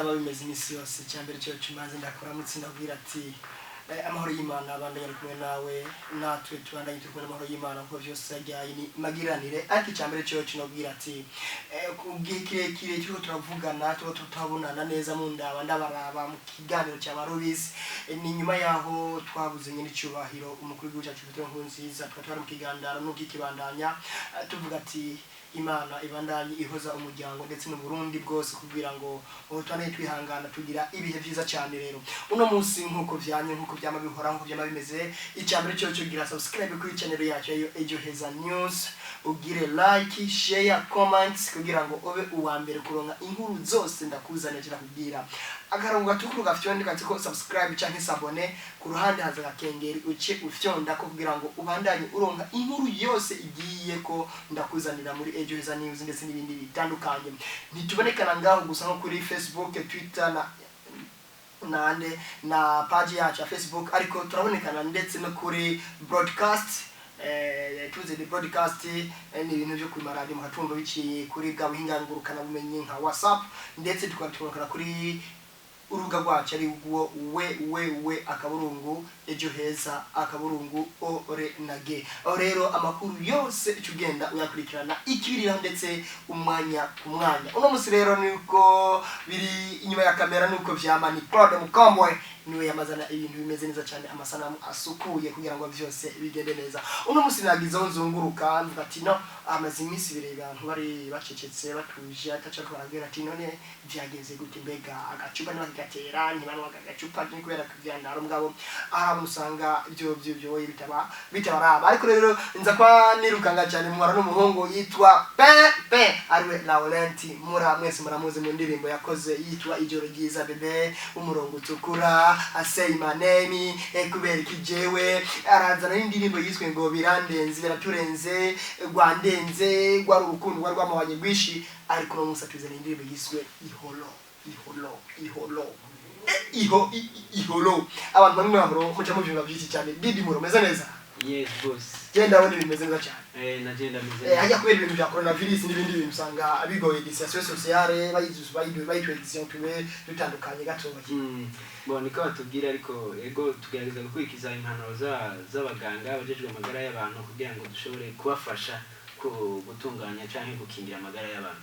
Byaba bimeze iminsi yose, icyambere cyo kimaze ndakuramutse, ndabwira ati amahoro y'Imana abandanye ari kumwe nawe, natwe tubandanye turi kumwe n'amahoro y'Imana, kuko byose yajyaye ni magiranire. Ariko icyambere cyo kinobwira ati ku gihe kirekire turiko turavugana, tuba tutabonana neza, mu ndaba ndabaraba mu kiganiro cya Barubisi. Ni nyuma yaho twabuze nyine icyubahiro umukuru w'igihugu cyacu Petero Nkurunziza, tukaba twari mu kiganiro n'ubw'ikibandanya, tuvuga ati Imana ibandanye ihoza umuryango ndetse n'Uburundi bwose, kugira ngo ubu tubandanye twihangana, tugira ibihe byiza cyane. Rero uno munsi, nk'uko vyanye, nk'uko vyama bihora, nk'uko vyama bimeze, icya mbere cyo cyo gira subscribe kuri channel yacu yayo Ejo Heza News, ugire like, share, comments, kugira ngo ube uwa mbere kuronka inkuru zose ndakuzanira. Kirakubwira akarongo gatukura gafyonde kanditse ko subscribe canke s'abonner, ku ruhande haza agakengeri, uce ufyonda ko kugira ngo ubandanye uronka inkuru yose igiye ko ndakuzanira muri Ejo Heza News ndetse n'ibindi bitandukanye. Ntitubonekana ngaho gusa, nko kuri Facebook, Twitter na nande na page yacu ya Facebook, ariko turabonekana ndetse no kuri broadcast. Tuze the broadcast, ni ibintu byo ku maradiyo mukatumva biciye kuri bwa buhinga ngurukana bumenyi nka WhatsApp, ndetse tukaba tubonekana kuri urubuga rwacu ari rwo www.ejoheza.org. Aho rero amakuru yose icyo ugenda uyakurikirana ikibiriraho ndetse umwanya ku mwanya. Uno munsi rero niko biri inyuma ya kamera, nuko vyama ni Claude Mukombwe, niwe yamazana ibintu bimeze neza cyane, amasanamu asukuye, kugira ngo vyose bigende neza. Uno munsi nagizeho nzunguruka, mvuga ati no amaze iminsi 2 abantu bari bacecetse, batuje, ataca barabwira ati none vyagenze gute? Mbega agacupa ntibakigatera, ntibanwaga agacupa, ni kubera kuvyandara mugabo ari abantu usanga ibyo bitaba bitabaraba. Ariko rero nza kwa nirukanga cyane, muhora n'umuhungu yitwa Pe ariwe Laurent Mura, mwese muramuzi mu ndirimbo yakoze yitwa Ijoro Ryiza Bebe, Umurongo Utukura, Say My Name, kubera iki jewe, arazana n'indirimbo yiswe ngo Birandenze, Biraturenze, Rwandenze, rwari urukundo rwari rwamabanye rwinshi. Ariko uno munsi atuzana indirimbo yiswe Iholo, Iholo, Iholo. Iho iholo, abantu bamwe bahoro muca muvyumva byinshi cyane. Didi Muro, meze neza? Yes, boss. Genda, ndabona ibintu bimeze neza cyane. Naje ndameze. Hajya kubera ibintu bya coronavirus n'ibindi bintu usanga bigoye, distanciation sociale bayitwegiziyo tube dutandukanye gatoya. Bon, niko batubwira, ariko ego tugerageza gukurikiza impanuro z'abaganga abajejwe amagara y'abantu, kugira ngo dushobore kubafasha ku gutunganya canke gukingira amagara y'abantu.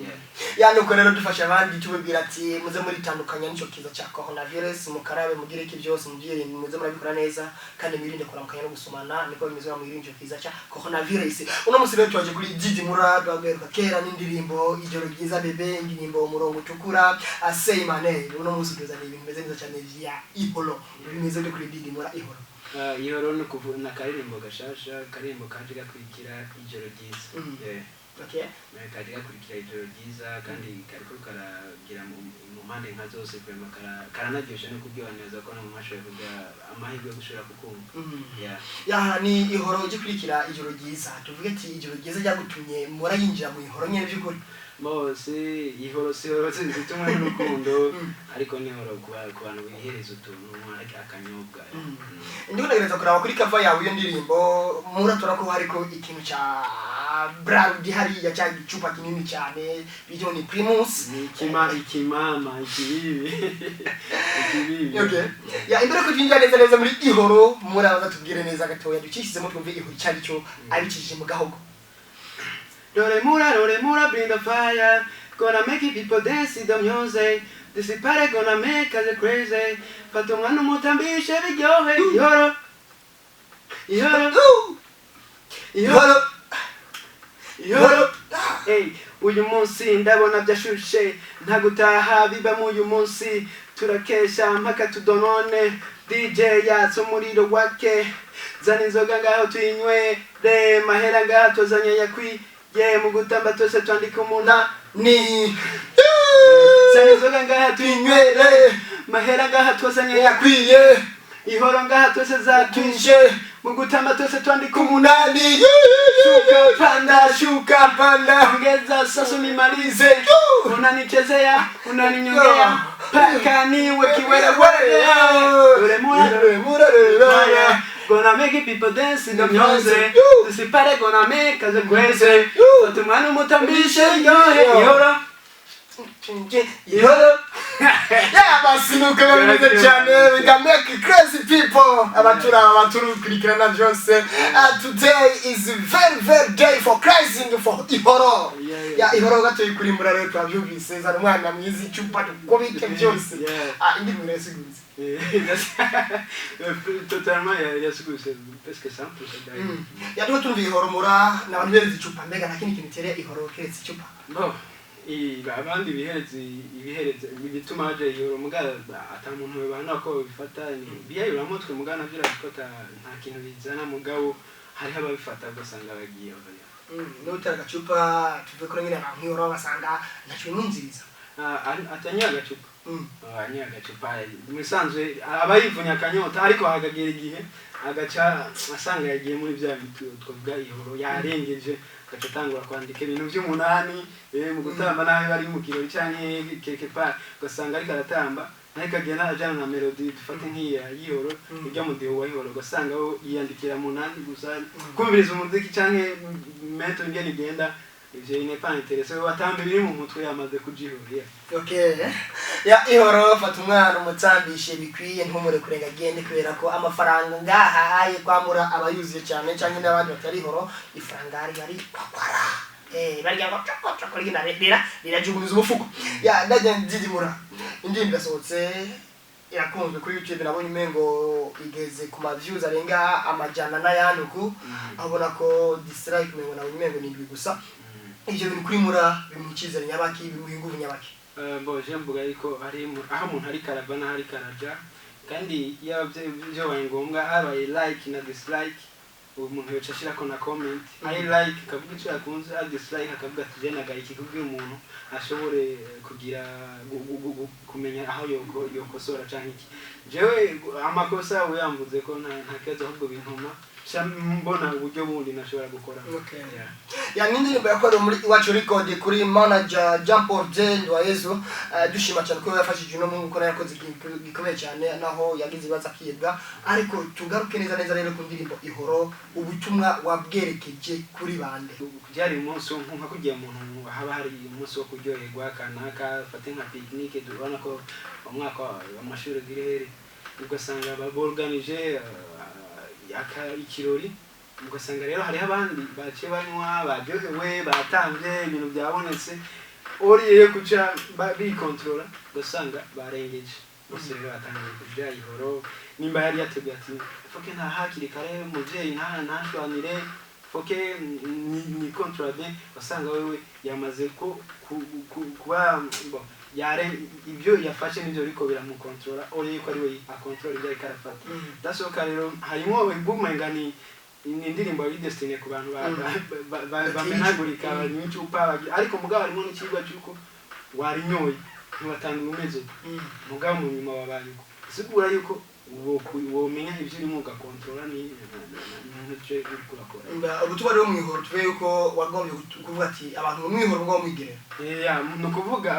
Yeah. Ya, nuko rero dufasha abandi, tubabwira ati muze muritandukanya n'ico kiza cya coronavirus, mukarabe, mugire iki byose mubyirinde, muze murabikora neza kandi mwirinde kuramukanya no gusomana. Niko bimeze, mwirinde ico kiza cya coronavirus. Uno munsi rero twaje kuri Didi Mura, twagaruka kera n'indirimbo Ijoro Ryiza Bebe, indirimbo Umurongo Utukura, Say My Name. Uno munsi tuzaniye ibintu bimeze neza cyane vya Iholo. Bimeze byo kuri Didi Mura, Iholo? Ihoro no kuvuga na karirimbo gashasha, karirimbo kaje gakurikira Ijoro Ryiza. Yeah. Kaje gakurikira Ijoro Ryiza, kandi kariko karagira mu mpande nka zose vraiment, karanaryoshe no kuryoha neza ko no mu mashoboye kugira amahirwe yo gushobora kukumva. Yeah. Ya, ni Ihoro gikurikira Ijoro Ryiza. Tuvuge ati Ijoro Ryiza ryagutumye Mura yinjira mu ihoro nyene by'ukuri? Bose ihoro si ihoro zitumwe n'urukundo, ariko ni ihoro ku bantu bihereza utuntu akanyobwa. Ndiko ndagerageza kuraba kuri cover yawe iyo ndirimbo, muratora ko hariko ikintu ca Brarudi hariya, cya gicupa kinini cyane bityo ni Primus. Ni ikima, ikimama, ikibibi, ikibibi. Okay, ya, imbere ko twinjira neza neza muri Ihoro, murabaza tubwire neza gatoya, ducishizemo twumve Ihoro icyo ari cyo, abicishije mu gahogo. Dore mura, dore mura, bring the fire. Gonna make it people dance the music. This is party gonna make us crazy. Fata umwana umutambishe biryohe. Ihoro. Ihoro. Ihoro. Ihoro. Hey, uyu munsi ndabona byashushe, nta gutaha biba mu uyu munsi, turakesha mpaka tudonone. DJ yatse umuriro wake, zana inzoga ngaho tuyinywe, re mahera ngaho tuzanye yakwiye mu gutamba twese twandika umunani. Ni Zana inzoga ngaha tuyinywere, mahera ngaha twazanye yakwiye, ihoro ngaha twese zatwishe, mu gutamba twese twandika umunani. Shuka panda, shuka panda, ongeza sasa nimalize, unanichezea, unaninyongea paka niwe kiwerewere. Dore mura, gonna make it people dance in the music. This is party gonna make us crazy. Fata umwana umutambishe yohe. Ihoro. Ihoro. Yeah, basi nuko biba bimeze cyane, we can make crazy people abatura abaturukurikirana byose. Today is very very day for crazy for ihoro. Yeah. Ya ihoro gatoyi kurimbura rero twabyumvise, zana umwana mwiza, icupa kubike byose. Ah, indirimbo irasiguritse. Totalement, yasiguritse presque simple. Ya, tuba tumva ihoro mura n'abantu bereza icupa, mbega nta kindi kintu tereye ihoro keretse icupa? Bon, abandi bihereza ibihereza bituma haja ihoro, muga ata muntu bibana ko bifata ni biyayuramutwe, muga navyo urabifata nta kintu bizana, mugabo hariho ababifata ugasanga bagiye. N'utera agacupa tuve ko nyine abantu ihoro basanga ntacyo bimwinjiriza. Atanyoye agacupa. Anyoye agacupa musanzwe aba yivunya akanyota, ariko hakagera igihe agaca asanga yagiye muri bya bintu twavuga ihoro yarengeje, agaca atangura kwandika ibintu by'umunani, mu gutamba nabi bari mu kirori canke quelque part, ugasanga ariko aratamba ariko agenda ajana na melody, dufate nk'iya y'ihoro, ijya mu diho wa ihoro, ugasanga we yiyandikira munani gusa, kumviriza umuziki canke meto ingene igenda, ivyo n'est pas intéressé, we batamba ibiri mu mutwe yamaze kujihorera. Okay. Ya ihoro, fata umwana umutambishe bikwiye, ntumure kurenga agende, kubera ko amafaranga ngaha aye kwamura aba yuzuye cyane, cyangwa n'abandi batari ihoro, ifaranga riba ari kwakwara, barya ngo coko coko rigenda rira rirajugumiza umufuko. Ya, ndajya ndidimura, indirimbo irasohotse, irakunzwe kuri YouTube, nabonye umengo igeze ku ma views arenga amajana n'ayandi uku, abona ko dislike umengo nabonye umengo ni indwi gusa. Ivyo bintu kuri mura bimuha icyizere nyabaki, bimuha inguvu nyabaki? Bon, je mvuga yuko ari aho umuntu ariko arava n'aho ariko araja, kandi iyo byabaye ngombwa habaye like na dislike, umuntu yoca ashirako na comment, ari like akavuga icyo yakunze, ari dislike akavuga ati je nagaye iki, kugira umuntu ashobore kugira kumenya aho yokosora canke iki. Jewe amakosa uyamvuze ko nta kibazo, ahubwo bintuma nca mbona uburyo bundi nashobora gukora. Okay. Yeah. Ya, ni indirimbo yakorewe muri Iwacu Record kuri manager Jean Paul J Ndwayezu. Dushima cyane ko yafashije uno muhungu, ko nawe yakoze ikintu gikomeye cyane naho yagize ibibazo akibwa. Ariko tugaruke neza neza rero ku ndirimbo ihoro, ubutumwa wabwerekeje kuri bande? Byari umunsi wo nka kugira umuntu haba hari umunsi wo kuryoherwa kanaka, fate nka picnic, urabona ko umwaka amashuri agira, ugasanga borganije ikirori, ugasanga rero hariho abandi baciye banywa, baryohewe, batamvye, ibintu byabonetse, oriye kuca bikontorora, ugasanga barengeje bose. Rero batangiye kuja ihoro, nimba yari yateguye ati foke nta hakiri kare, umuvyeyi nta ntashwanire, foke ni contrôle bien, wasanga wewe yamaze ko kuba bon, yare ibyo yafashe nivyo biriko biramukontrola, oriye ko ari we akontrola ibyo ariko arafata. Dasohoka rero harimo bumenga ni indirimbo yari destinée ku bantu bamenagurika, banywa icupa, ariko mugabo harimo n'ikigwa cy'uko warinyoye ntiwatanga umeze uko, mugabo mu nyuma wabaye uko, sigura yuko womenya ibyo urimo ugakontrola ni n'icyo uriko urakora. Ubutumwa rero mwihoro, tuve yuko wagombye kuvuga ati abantu mu mwihoro ngo mwigerera. Yeah, ni ukuvuga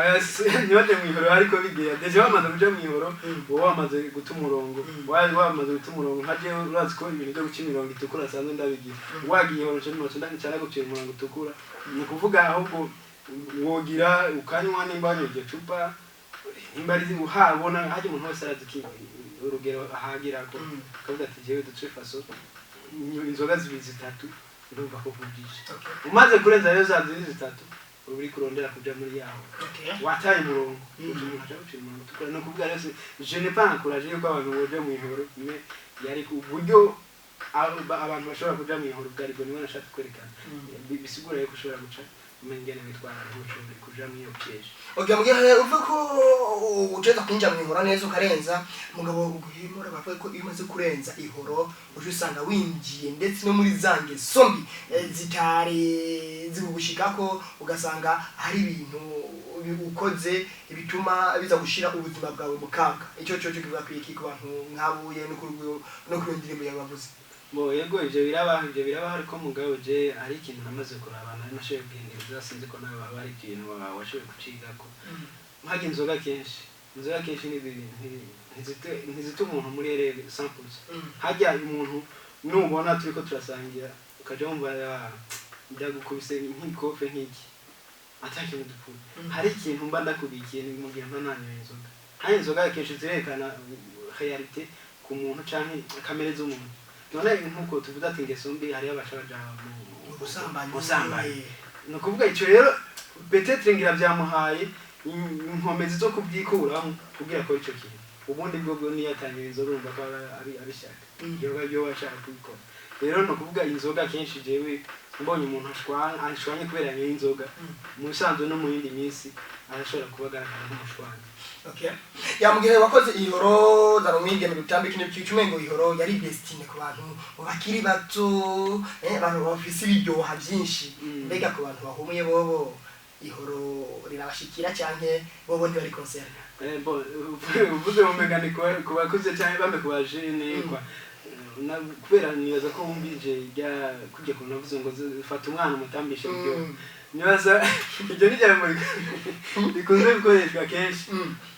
ntibaje mw'ihoro, ariko bigira déjà wamaze kuja mw'ihoro, uba wamaze guta umurongo. Wari wamaze guta umurongo, nka jewe urazi ko ibintu byo guca imirongo itukura nsanzwe ndabigira, wagiye ihoro nca nca nca naguciye umurongo utukura. Ni ukuvuga ahubwo wogira ukanywa, nimba wanyoye iryo cupa, nimba ari uhabona hajya, umuntu wese arazi urugero ahagira ko akavuga ati jewe duce faso inzoga zibiri zitatu ndumva ko vugije. Umaze kurenza rero za zibiri zitatu, uba uri kurondera kuja muri yaho, wataye umurongo. Umuntu aja gucira umurongo utukura. Ni ukuvuga rero je n'ai pas encouragé yuko abantu boja mw'ihoro, mais yari ku buryo abantu bashobora kuja mw'ihoro bwari bwo nibo nashatse kwerekana. Bisigura yuko ushobora guca umenya ingene witwara, ntushobore kuja mw'iyo piège. Okay, mugihe uvuga ko ugeza kwinjira mu ihoro neza ukarenza, mugabo uguhimura bavuga ko iyo umaze kurenza ihoro uje usanga winjiye ndetse no muri za ngeso mbi, zitari zikugushikako, ugasanga hari ibintu ukoze bituma biza gushira ubuzima bwawe mu kaga. Icyo cyo kivuga ku iki ku bantu nkabuye no kuri iyo ndirimbo yawe bavuze? Bo, yego, ivyo birabaho, ivyo birabaho, ariko mugabo je hari ikintu namaze kuraba, nari nashoboye kugendereza, sinzi ko nawe waba hari ikintu washoboye kucigako. Nkarya inzoga kenshi, inzoga kenshi ntizita umuntu muri erere 100%. Harya umuntu nubona turiko turasangira, ukaja wumva ndagukubise nk'ikofe nk'iki. Ata kintu dupfuye. Hari ikintu mba ndakubikiye ni mu gihe mba nanyoye inzoga. Hari inzoga kenshi zirerekana réalité ku muntu canke kamere z'umuntu. None nkuko tuvuze ati ingeso mbi, hariyo abaca baja mu Ubusambanyi. Busambanyi. Ni ukuvuga icyo rero, peut-être ngira byamuhaye inkomezi zo kubyikuramo kugira ko ico kintu ubundi bwo bwo niyo atangira inzoga, urumva ko aba abishaka. Yoba yoba ashaka kubikora. Rero ni ukuvuga inzoga kenshi, jewe mbonye umuntu ashwanye kubera yanyoye inzoga, mu bisanzwe no mu yindi minsi arashobora kuba agaragara nk'umushwanyi. Okay. Ya, mu gihe wakoze ihoro zana umwigeme dutambike n'ibiki, umengo ihoro yari destinée ku bantu bakiri bato, abantu bafise ibiryoha byinshi. Mbega ku bantu bahumuye bobo ihoro rirabashikira canke bobo ntibari concernés? Bon, uvuze mu mugani ku bakuze cyangwa bambe ku bajene kwa kubera nibaza ko wumvije rya kujya ku navuze ngo fata umwana umutambishe biryoha. Nibaza iryo ni ijambo rikunze gukoreshwa kenshi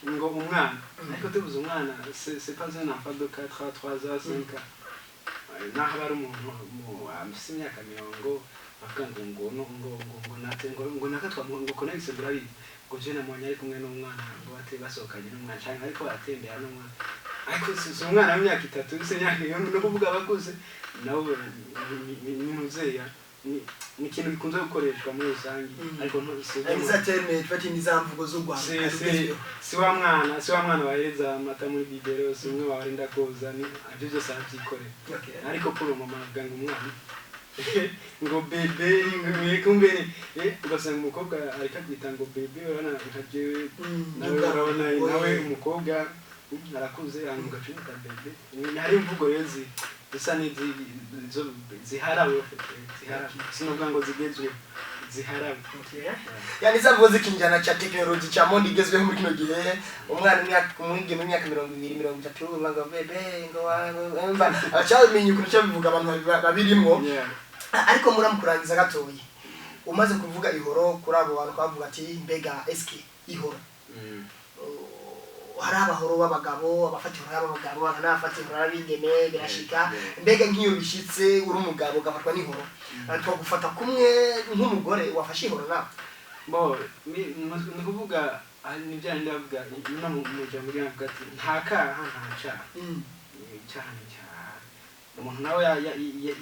ngo umwana. Ariko tuvuze umwana, c'est pas un enfant de 4 ans, 3 ans, 5 ans. Naho aba ari umuntu afise imyaka 40, bavuga ngo ngo no ngo ngo ngo nate ngo ngo naka twamuha ngo connexion, urabizi ngo je namubonye ari kumwe n'umwana, ngo bate basohokanye n'umwana cyangwa ariko baratembera n'umwana, ariko si umwana w'imyaka 3, si imyaka iyo. No kuvuga abakuze nabo ni ntuzeya, ni ikintu gikunze gukoreshwa muri rusange. Ariko Ni za terme tufati, ni za mvugo z'urwanda si si wa mwana wahereza amata muri biberon, si umwe warinda koza, ni ibyo byose arabyikorera. Ariko kuri uwo mama avuga ngo umwana, ngo bébé, ngo kumbere, ugasanga umukobwa ariko akwita ngo bébé. Urabona nka jewe, nawe urabona nawe umukobwa arakuze, hanyuma ugaca umwita bébé. Hari imvugo rero zisa n'izi zo ziharawe, ziharawe, sinovuga ngo zigezweho, ziharawe. Yani za mvugo z'ikinjana ca tekinoloji ca monde igezweho muri kino gihe, umwana imyaka, umwigeme w'imyaka 20, 30, ngo bébé, ngo abacamenye ukuntu cyo bivuga abantu babirimwo. Ariko muramukurangiza gatoyi, umaze kuvuga ihoro kuri abo bantu, twavuga ati mbega eske ihoro hari abahoro b'abagabo, abafata ihoro y'abagabo, n'abafata ihoro y'abigeme, birashika? Mbega nk'iyo bishitse uri umugabo ugafatwa n'ihoro, twagufata kumwe nk'umugore wafashe ihoro nawe? Bo ni kuvuga ni bya bindi bavuga no mu ijambo ry'Imana, ati nta kaha nta caha. Icyaha ni icyaha. Umuntu nawe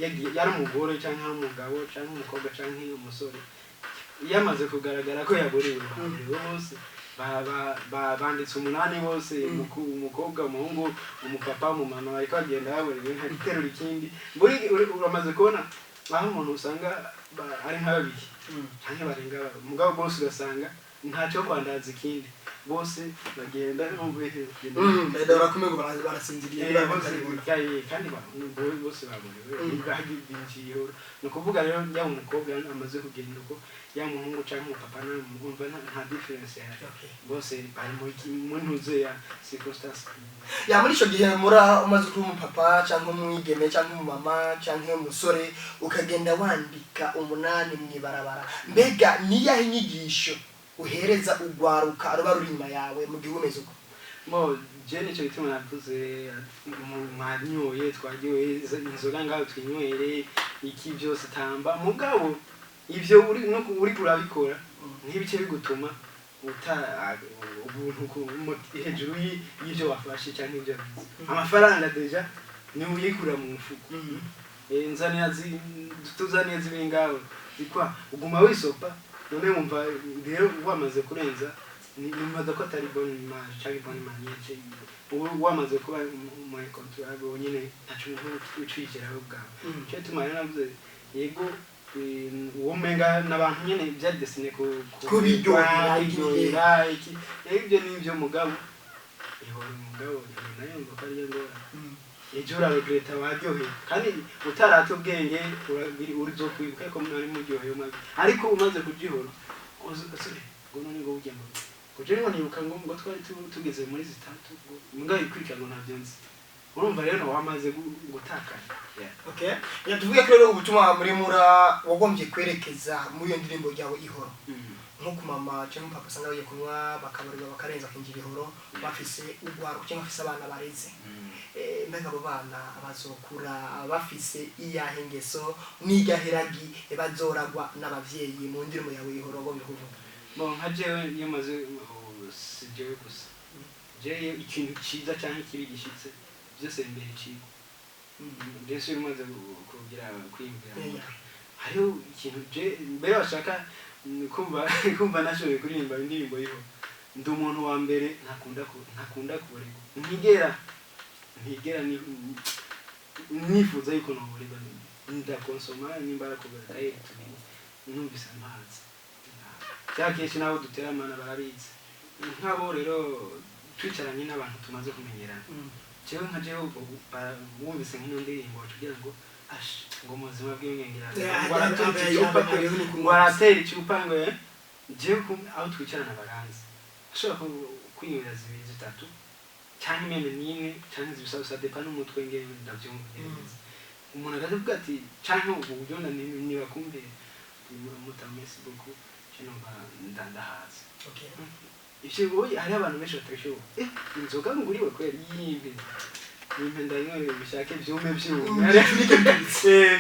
yari umugore cyangwa ari umugabo cyangwa umukobwa cyangwa umusore, yamaze kugaragara ko yaborewe, baborewe bose, banditse umunani bose. Umukobwa, umuhungu, umupapa, umumama, bariko bagenda baborewe nka giterura ikindi. Muri uramaze kubona aho umuntu usanga ari nka babiri canke barenga babiri, mugabo bose ugasanga ntacyo kwandaza ikindi, bose bagenda. Barakumwe ngo barasinziriye. Bose barabibona. Kandi bose baborewe, binjiyeho. Ni ukuvuga rero yaba umukobwa amaze kugenda uko, yaba umuhungu cyangwa umupapa, umva nta différence ihari. Bose bari mu ntuze ya circonstance. Ya, muri ico gihe mura umaze kuba umupapa cyangwa umwigeme cyangwa umumama cyangwa umusore, ukagenda wandika umunani mw'ibarabara, mbega niyahe inyigisho uhereza ugwaruka ruba ruri inyuma yawe mu gihe umeze uko? Bo je nicyo gituma navuze mwanyoye, twaryoye inzoga ngaho, twinywere iki byose, tamba. Mugabo ivyo uri no uri urabikora ntibice bigutuma uta ubuntu hejuru y'ivyo wafashe cyangwa ibyo wagize. Amafaranga déjà ni uyikura mu mufuko. Nzaniya tuzaniye zibiri ngaho zikwa uguma wisopa. None wumva rero wamaze kurenza, nibaza ko atari bonne image cyangwa bonne manière. Ubu wamaze kuba umu incontrôlable nyine, ntaco ucigeraho ubwawe. Cyo tuma rero navuze yego, uwo menga n'abantu nyine byari destiné ku Kubiryohera. Kubiryohera iki. Ibyo ni ibyo. Mugabo ihora umugabo nayo ngo ko ariyo ngorane, ejo uraregreta waryohewe kandi utarata ubwenge, uzokwibuka ko mwari muryohewe mabi. Ariko umaze kugihora ngo none ngo burya ngo je ngo nibuka ngo twari tugeze muri zitatu, ngo mbwa ikwika, ngo ntabyo nzi. Urumva rero wamaze gutakara. Yeah. Okay, ya, tuvuge ko rero ubutumwa muri mura wagombye kwerekeza muri iyo ndirimbo yawe ihoro, nko ku mama cyangwa papa usanga bagiye kunywa bakabarirwa bakarenza bakinjira ihoro, bafise urwaruka cyangwa bafise abana bareze. Mbega abo bana bazokura bafise iyahe ngeso n'iryahiragi bazoragwa n'abavyeyi mu ndirimbo yawe ihoro wagombye kuvuga? Bon, nka jewe iyo maze, oh, si jewe gusa, jewe ikintu ciza canke ikibi gishitse byose bimbera icigwa. Mbese iyo umaze kugira kwiyumvira mu mutwe, hariho ikintu je mbere bashaka kumva nashoboye kuririmba indirimbo yiho. Ndi umuntu wa mbere ntakunda kuborerwa, ntigera nifuza yuko noborerwa. Ndakonsoma nimba arakubera kayeri tubiri numvise mpaze. Cya kenshi nabo duteramana barabizi, nk'abo rero twicaranye n'abantu tumaze kumenyerana. Jewe nka jewe ubwo wumvise nk'ino ndirimbo kugira ngo ash ngo mu buzima bw'imyengera ngo aratera icupa ngo aratera icupa ngo jewe aho twicarana baranzi ashobora kwinywera zibiri, zitatu cyangwa imene n'imwe cyangwa zibisa, ça dépend n'umutwe ngene ndavyumva ngene bimeze. Umuntu akavuga ati canke ubu buryo nibakumve muta, merci beaucoup, je numva ndandahaze. Ivyo ubu hariho abantu benshi batabishobora. Inzoga nguriwe kweri, yimpe yimpe ndayinywere bishake vyume vyume.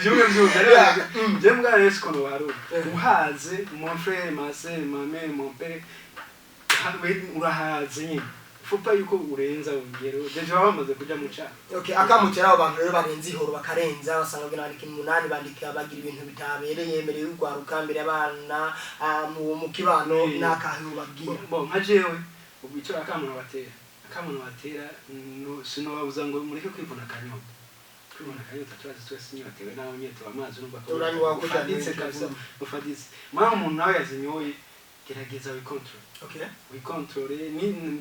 Vyume vyume. Je mbwa rero siko nobarura. Uhaze mon frère, ma sœur, ma mère, mon père, urahaze nyine, fupa yuko urenza urugero, déjà baba bamaze kuja mu caha. Okay, akamutera abo bantu rero barenze ihoro, bakarenza, basanga bagenda bandika umunani, bandika bagira ibintu bitabereye mbere y'urwaruka, mbere y'abana, mu kibano. N'akahe ubabwira? Bon, nka jewe ubu icyo akamuntu batera, sinobabuza ngo mureke kwivuna akanyota. Kwivuna akanyota turazi twese inyotewe, nawe unyotewe amazi urumva ko Uranywa ko ufaditse cyane. Kabisa ufaditse. Mwana umuntu nawe yazinyoye, gerageza wikontorore. Wikontorore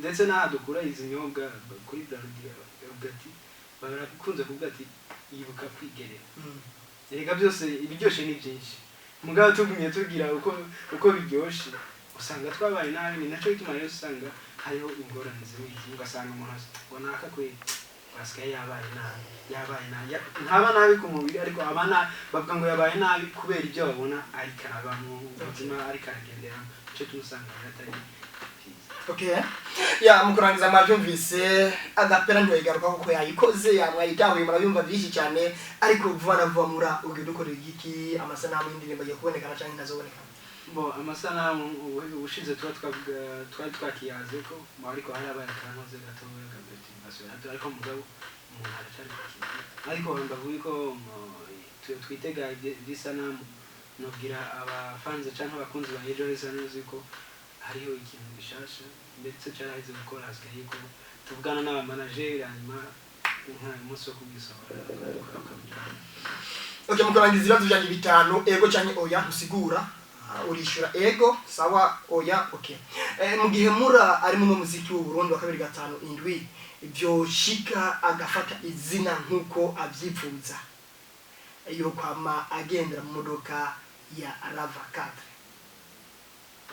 ndetse n'aha dukura izi nyobwa kuri Brarudi, bavuga ati, barakunze kuvuga ati yibuka kwigerera. Erega byose ibiryoshe ni byinshi, mugabo tugumye tugira uko biryoshe usanga twabaye nabi. Ni nacyo gituma rero usanga hariho ingorane zimwe zimwe, ugasanga umuntu ngo naka kwe wasigaye yabaye nabi, yabaye nabi. Ntaba nabi ku mubiri, ariko aba nabi, bavuga ngo yabaye nabi kubera ibyo babona ariko araba mu buzima ariko aragenderamo. Icyo tumusanga rero atari byiza. Okay. Ya, mu kurangiza, mwabyumvise agapera ntiyayigaruka kuko yayikoze, yamwayitahuye, murabyumva byinshi cyane. Ariko vuba na vuba mura ubwo dukorera igiki? Amasanamu y'indirimbo agiye kubonekana cyangwa ntazobonekana? Bo, amasanamu ubushize tuba twavuga twari twakiyaze ko bo, ariko harabaye akantuze gatoya kaperturbation hato, ariko mugabo umuntu aracari ku kintu, ariko mbavuga ko twitega iby'isanamu. Nobwira abafanze canke abakunzi ba Ejo Heza News ko hariho ikintu gishasha, ndetse caraheze gukora, hasigaye yuko tuvugana n'abamanageri, hanyuma nka umunsi wo kugisohora tukabuja. Okay, mu kurangiza, ibibazo byanjye bitanu, ego cyangwa oya, ntusigura. Urishura ego sawa, oya okay. Mu gihe mura ari mu muziki w'u Burundi wa 257 byoshika agafata izina nk'uko abyipfuza, yo kwama agendera mu modoka ya Rava 4?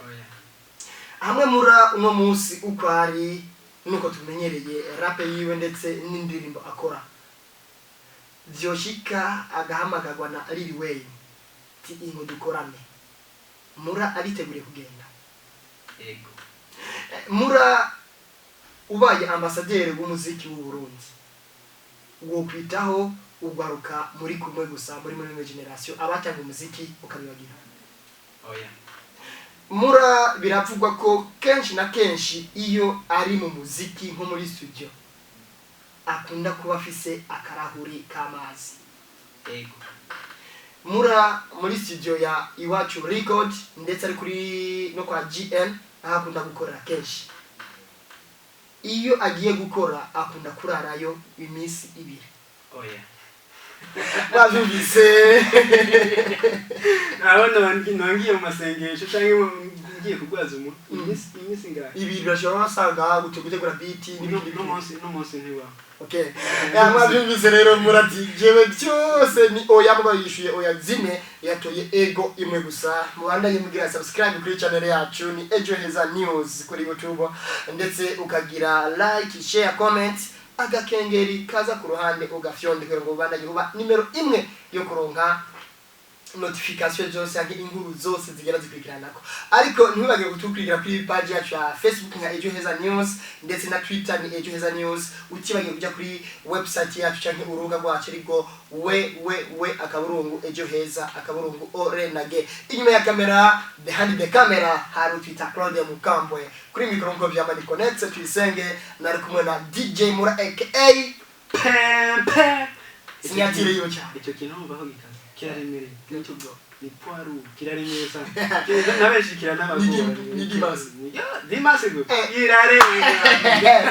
Oya. Hamwe mura uno munsi uko ari nuko tumenyereye rap yiwe ndetse n'indirimbo akora, vyoshika agahamagarwa na Lil Wayne ti ingo dukorane, mura ariteguriye kugenda? Ego. Mura ubaye ambasaderi w'umuziki w'u Burundi, wo kwitaho ugwaruka muri kumwe gusa muri generation, abatanga umuziki ukabibagira? Oya. Mura biravugwa ko kenshi na kenshi iyo ari mu muziki nko muri studio akunda kuba afise akarahuri k'amazi? Ego. Mura muri studio ya Iwacu Record ndetse ari kuri no kwa GN aho akunda gukorera kenshi, iyo agiye gukora akunda kurarayo iminsi 2? Oya. Bavyumvise. Aho nongiye mu masengesho cyangwa ngiye kurwaza umuntu iminsi ngahe? 2 birashobora, wasanga gutegura beat n'ibindi. No munsi ntibaho. Okay. Ya, mwabyumvise rero, murati jewe byose ni oya. Mugabo yishuye oya zine, yatoye ego imwe gusa. Mubandanye mugira subscribe kuri channel yacu, ni Ejo Heza News kuri YouTube, ndetse ukagira like, share, comment, agakengeri kaza ku ruhande ugafyonde kugira ngo ubandanye uba nimero imwe yo kuronka. Notification zose cyangwa inkuru zose zigera zikurikiranako, ariko ntibibagire kutukurikira kuri page yacu ya Facebook nka Ejo Heza News, ndetse na Twitter ni Ejo Heza News. Utibagiye kujya kuri website yacu cyangwa urubuga rwacu, ariko www.ejoheza.org. Inyuma ya kamera, behind the camera, hari utwita Claude Mukambwe. Kuri mikoro nko vyama ni Connect Tuyisenge, nari kumwe na DJ Mura aka Pempe. Sinyatire yiwe cyane. Icyo kintu numva ko gikaze, kiraremereye. Ni poids lourd, kiraremereye sana. Nabenshi kiranabagora. Ni Dimas. Dimas go. Eh. Iraremereye.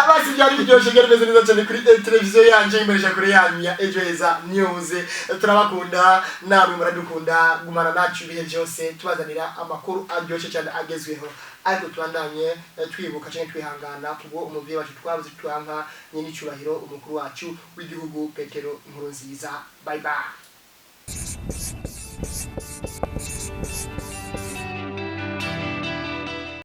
Basi byari biryoshye, byari bimeze neza cyane kuri televiziyo yanje imbonesha kure yanyu ya Ejo Heza News. Turabakunda, namwe muradukunda. Gumana nacu ibihe byose, tubazanira amakuru aryoshye cyane agezweho. Ariko tubandanye twibuka cyangwa twihangana kubwo umuvyeyi wacu twabuze, twanka nyine icyubahiro umukuru wacu w'igihugu Petero Nkurunziza. Bye bye.